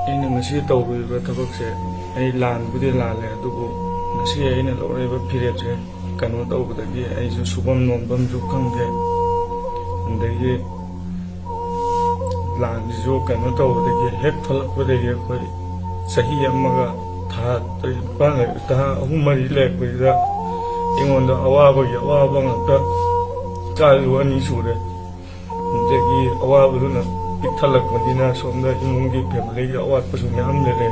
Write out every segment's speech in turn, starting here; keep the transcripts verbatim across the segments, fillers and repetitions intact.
ꯑꯩꯅ ꯉꯁꯤ ꯇꯧꯔꯨꯔꯤꯕ ꯊꯕꯛꯁꯦ, ꯑꯩ ꯂꯥꯟꯕꯨꯗꯤ ꯂꯥꯜꯂꯦ, ꯑꯗꯨꯕꯨ ꯉꯁꯤ ꯑꯩꯅ ꯂꯧꯔꯛꯏꯕ ꯐꯤꯔꯦꯞꯁꯦ ꯀꯩꯅꯣ ꯇꯧꯕꯗꯒꯤ ꯑꯩꯁꯨ ꯁꯨꯐꯝ ꯅꯣꯝꯐꯝꯁꯨ ꯈꯪꯗꯦ꯫ ꯑꯗꯒꯤ ꯂꯥꯟꯁꯤꯁꯨ ꯀꯩꯅꯣ ꯇꯧꯕꯗꯒꯤ, ꯍꯦꯛ ꯊꯣꯛꯂꯛꯄꯗꯒꯤ ꯑꯩꯈꯣꯏ ꯆꯍꯤ ꯑꯃꯒ ꯊꯥ ꯇꯔꯦꯠ ꯅꯤꯄꯥꯟ ꯂꯩ-, ꯊꯥ ꯑꯍꯨꯝ ꯃꯔꯤ ꯂꯩꯔꯛꯄꯁꯤꯗ ꯑꯩꯉꯣꯟꯗ ꯑꯋꯥꯕꯒꯤ ꯑꯋꯥꯕ ꯉꯥꯛꯇ꯫ ꯏꯆꯥꯁꯨ ꯑꯅꯤ ꯁꯨꯔꯦ꯫ ꯑꯗꯒꯤ ꯑꯋꯥꯕꯗꯨꯅ ꯄꯤꯛꯊꯜꯂꯛꯄꯅꯤꯅ ꯁꯣꯝꯗ ꯏꯃꯨꯡꯒꯤ ꯐꯦꯃꯤꯂꯤꯒꯤ ꯑꯋꯥꯠꯄꯁꯨ ꯃꯌꯥꯝ ꯂꯩꯔꯦ꯫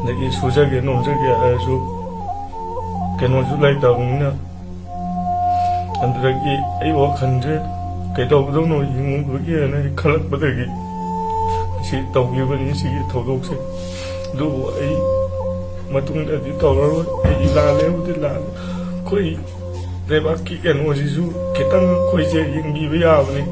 ꯑꯗꯒꯤ ꯁꯨꯖꯒꯦ ꯅꯣꯝꯖꯒꯦ ꯍꯥꯏꯔꯁꯨ ꯀꯩꯅꯣꯁꯨ ꯂꯩꯇꯕꯅꯤꯅ, ꯑꯗꯨꯗꯒꯤ ꯑꯩ ꯋꯥꯈꯜꯁꯦ ꯀꯩꯗꯧꯒꯗꯧꯅꯣ ꯌꯦꯡꯉꯨꯕꯒꯤꯅ ꯑꯩ ꯈꯜꯂꯛꯄꯗꯒꯤ ꯁꯤ ꯇꯧꯈꯤꯕꯅꯤ, ꯁꯤꯒꯤ ꯊꯧꯗꯣꯛꯁꯦ꯫ ꯑꯗꯨꯕꯨ ꯑꯩ ꯃꯇꯨꯡꯗꯗꯤ ꯇꯧꯔꯔꯣꯏ꯫ ꯑꯩ ꯂꯥꯜꯂꯦꯕꯨꯗꯤ ꯂꯥꯜꯂꯦ꯫ ꯑꯩꯈꯣꯏ ꯂꯩꯕꯥꯛꯀꯤ ꯀꯩꯅꯣꯁꯤꯁꯨ ꯈꯤꯇꯪ ꯑꯩꯈꯣꯏꯁꯦ ꯌꯦꯡꯕꯤꯕ ꯌꯥꯕꯅꯤ꯫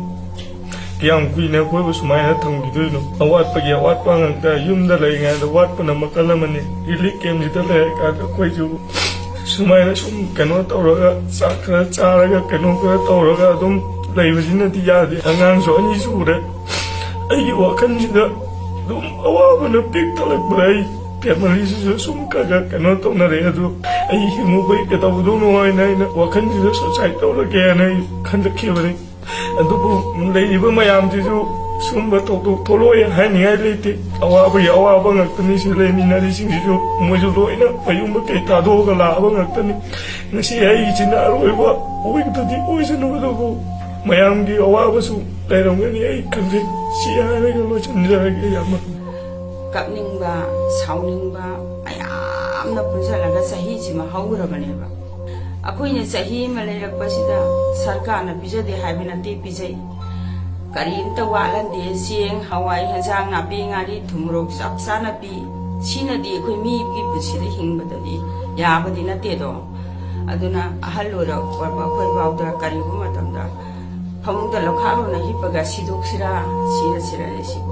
ꯀꯌꯥꯝ ꯀꯨꯏꯅ ꯑꯩꯈꯣꯏꯕꯨ ꯁꯨꯃꯥꯏꯅ ꯊꯝꯈꯤꯗꯣꯏꯅꯣ? ꯑꯋꯥꯠꯄꯒꯤ ꯑꯋꯥꯠꯄ ꯉꯥꯛꯇ꯫ ꯌꯨꯝꯗ ꯂꯩꯔꯤꯉꯩꯗ ꯋꯥꯠꯄꯅ ꯃꯈꯜ ꯑꯃꯅꯤ꯫ ꯔꯤꯂꯤꯐ ꯀꯦꯝꯁꯤꯗ ꯂꯩꯔꯀꯥꯟꯗ ꯑꯩꯈꯣꯏꯁꯨ ꯁꯨꯃꯥꯏꯅ ꯁꯨꯝ ꯀꯩꯅꯣ ꯇꯧꯔꯒ, ꯆꯥꯛ ꯈꯔ ꯆꯥꯔꯒ, ꯀꯩꯅꯣ ꯈꯔ ꯇꯧꯔꯒ ꯑꯗꯨꯝ ꯂꯩꯕꯁꯤꯅꯗꯤ ꯌꯥꯗꯦ꯫ ꯑꯉꯥꯡꯁꯨ ꯑꯅꯤ ꯁꯨꯔꯦ꯫ ꯑꯩꯒꯤ ꯋꯥꯈꯜꯁꯤꯗ ꯑꯗꯨꯝ ꯑꯋꯥꯕꯅ ꯄꯤꯛ ꯊꯜꯂꯛꯄꯗ ꯑꯩ ꯐꯦꯃꯤꯂꯤꯁꯤꯁꯨ ꯁꯨꯝ ꯈꯔ ꯈꯔ ꯀꯩꯅꯣ ꯇꯧꯅꯔꯦ꯫ ꯑꯗꯨ ꯑꯩ ꯍꯤꯡꯉꯨꯕꯩ ꯀꯩꯗꯧꯗꯣꯏꯅꯣ ꯍꯥꯏꯅ ꯑꯩꯅ ꯋꯥꯈꯜꯁꯤꯗ ꯁꯨꯁꯥꯏꯠ ꯇꯧꯔꯒꯦꯅ ꯑꯩ ꯈꯟꯂꯛꯈꯤꯕꯅꯤ꯫ ꯑꯗꯨꯕꯨ ꯂꯩꯔꯤꯕ ꯃꯌꯥꯝꯁꯤꯁꯨ ꯁꯨꯝꯕ ꯊꯧꯗꯣꯛ ꯊꯣꯛꯂꯛꯑꯣꯏ ꯍꯥꯏꯅꯤꯡꯉꯥꯏ ꯂꯩꯇꯦ꯫ ꯑꯋꯥꯕꯒꯤ ꯑꯋꯥꯕ ꯉꯥꯛꯇꯅꯤ꯫ ꯁꯤ ꯂꯩꯃꯤꯟꯅꯔꯤꯁꯤꯡꯁꯤꯁꯨ ꯃꯣꯏꯁꯨ ꯂꯣꯏꯅ ꯃꯌꯨꯝ ꯃꯀꯩ ꯊꯥꯗꯣꯛꯑꯒ ꯂꯥꯛꯑꯕ ꯉꯥꯛꯇꯅꯤ꯫ ꯉꯁꯤ ꯑꯩꯁꯤꯅ ꯑꯔꯣꯏꯕ ꯑꯣꯏꯕꯗꯨꯗꯤ ꯑꯣꯏꯁꯅꯨ, ꯑꯗꯨꯕꯨ ꯃꯌꯥꯝꯒꯤ ꯑꯋꯥꯕꯁꯨ ꯂꯩꯔꯝꯒꯅꯤ ꯑꯩ ꯈꯟꯖꯩ꯫ ꯁꯤ ꯍꯥꯏꯔꯒ ꯂꯣꯏꯁꯤꯟꯖꯔꯒꯦ, ꯏꯌꯥꯝꯕ꯫ ꯀꯞꯅꯤꯡꯕ, ꯁꯥꯎꯅꯤꯡꯕ ꯃꯌꯥꯝꯅ ꯄꯨꯟꯁꯤꯜꯂꯒ ꯆꯍꯤꯁꯤꯃ ꯍꯧꯈ꯭ꯔꯕꯅꯦꯕ꯫ ꯑꯩꯈꯣꯏꯅ ꯆꯍꯤ ꯑꯃ ꯂꯩꯔꯛꯄꯁꯤꯗ ꯁꯔꯀꯥꯔꯅ ꯄꯤꯖꯗꯦ ꯍꯥꯏꯕ ꯅꯠꯇꯦ, ꯄꯤꯖꯩ꯫ ꯀꯔꯤꯝꯇ ꯋꯥꯠꯍꯟꯗꯦ꯫ ꯆꯦꯡ, ꯍꯋꯥꯏ, ꯍꯦꯟꯖꯥꯡ ꯅꯥꯄꯤ, ꯉꯥꯔꯤ, ꯊꯨꯝ, ꯃꯣꯔꯣꯛ ꯆꯞ ꯆꯥꯅ ꯄꯤ꯫ ꯁꯤꯅꯗꯤ ꯑꯩꯈꯣꯏ ꯃꯤꯒꯤ ꯄꯨꯟꯁꯤꯗ ꯍꯤꯡꯕꯗꯗꯤ ꯌꯥꯕꯗꯤ ꯅꯠꯇꯦꯗꯣ꯫ ꯑꯗꯨꯅ ꯑꯍꯜ ꯑꯣꯏꯔꯛꯄ ꯑꯩꯈꯣꯏ ꯐꯥꯎꯗ ꯀꯔꯤꯒꯨꯝꯕ ꯃꯇꯝꯗ ꯐꯃꯨꯡꯗ ꯂꯣꯈꯥꯛ ꯂꯣꯟꯅ ꯍꯤꯞꯄꯒ ꯁꯤꯗꯣꯛꯁꯤꯔꯥ, ꯁꯤꯔꯁꯤꯔ ꯁꯤꯕꯨ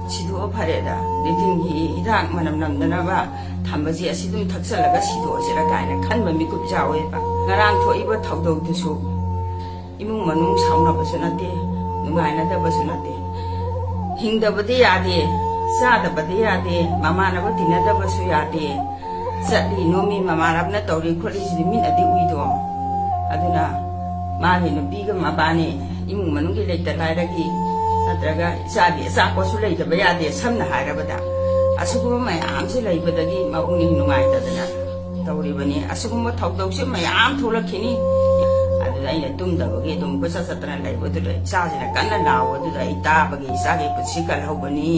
ꯁꯤꯗꯣꯛꯑ ꯐꯔꯦꯗ꯫ ꯂꯤꯇꯤꯟꯒꯤ ꯍꯤꯗꯥꯛ ꯃꯅꯝ ꯅꯝꯗꯅꯕ ꯊꯝꯕꯁꯦ ꯑꯁꯤ ꯑꯗꯨꯝ ꯊꯛꯆꯜꯂꯒ ꯁꯤꯗꯣꯛꯑꯁꯤꯔ ꯀꯥꯏꯅ ꯈꯟꯕ ꯃꯤꯀꯨꯞ ꯌꯥꯎꯋꯦꯕ꯫ ꯉꯔꯥꯡ ꯊꯣꯛꯏꯕ ꯊꯧꯗꯧꯗꯨꯁꯨ ꯏꯃꯨꯡ ꯃꯅꯨꯡ ꯁꯥꯎꯅꯕꯁꯨ ꯅꯠꯇꯦ, ꯅꯨꯡꯉꯥꯏꯅꯗꯕꯁꯨ ꯅꯠꯇꯦ꯫ ꯍꯤꯡꯗꯕꯗꯤ ꯌꯥꯗꯦ꯫ ꯆꯥꯗꯕꯗꯤ ꯌꯥꯗꯦ, ꯃꯃꯥꯟꯅꯕ ꯇꯤꯟꯅꯗꯕꯁꯨ ꯌꯥꯗꯦ꯫ ꯆꯠꯂꯤ ꯅꯣꯝꯃꯤ ꯃꯃꯥꯟꯅꯕꯅ ꯇꯧꯔꯤ ꯈꯣꯠꯂꯤꯁꯤꯗꯤ ꯃꯤꯅꯗꯤ ꯎꯏꯗꯣ꯫ ꯑꯗꯨꯅ ꯃꯥꯒꯤ ꯅꯨꯄꯤꯒ ꯃꯕꯥꯅꯤ ꯏꯃꯨꯡ ꯃꯅꯨꯡꯒꯤ ꯂꯩꯇ ꯂꯥꯏꯔꯒꯤ ꯅꯠꯇ꯭ꯔꯒ ꯏꯆꯥꯒꯤ ꯑꯆꯥꯄꯣꯠꯁꯨ ꯂꯩꯇꯕ ꯌꯥꯗꯦ꯫ ꯁꯝꯅ ꯍꯥꯏꯔꯕꯗ ꯑꯁꯤꯒꯨꯝꯕ ꯃꯌꯥꯝꯁꯤ ꯂꯩꯕꯗꯒꯤ ꯃꯄꯨꯛꯅꯤꯡ ꯅꯨꯡꯉꯥꯏꯇꯗꯅ ꯇꯧꯔꯤꯕꯅꯤ꯫ ꯑꯁꯤꯒꯨꯝꯕ ꯊꯧꯗꯣꯛꯁꯦ ꯃꯌꯥꯝ ꯊꯣꯛꯂꯛꯈꯤꯅꯤ꯫ ꯑꯗꯨꯗ ꯑꯩꯅ ꯇꯨꯝꯗꯕꯒꯤ ꯑꯗꯨꯝ ꯀꯣꯏꯆꯠ ꯆꯠꯇꯅ ꯂꯩꯕꯗꯨꯗ ꯏꯆꯥꯁꯤꯅ ꯀꯟꯅ ꯂꯥꯎꯕꯗꯨꯗ ꯑꯩ ꯇꯥꯕꯒꯤ ꯏꯆꯥꯒꯤ ꯄꯨꯟꯁꯤ ꯀꯜꯍꯧꯕꯅꯤ꯫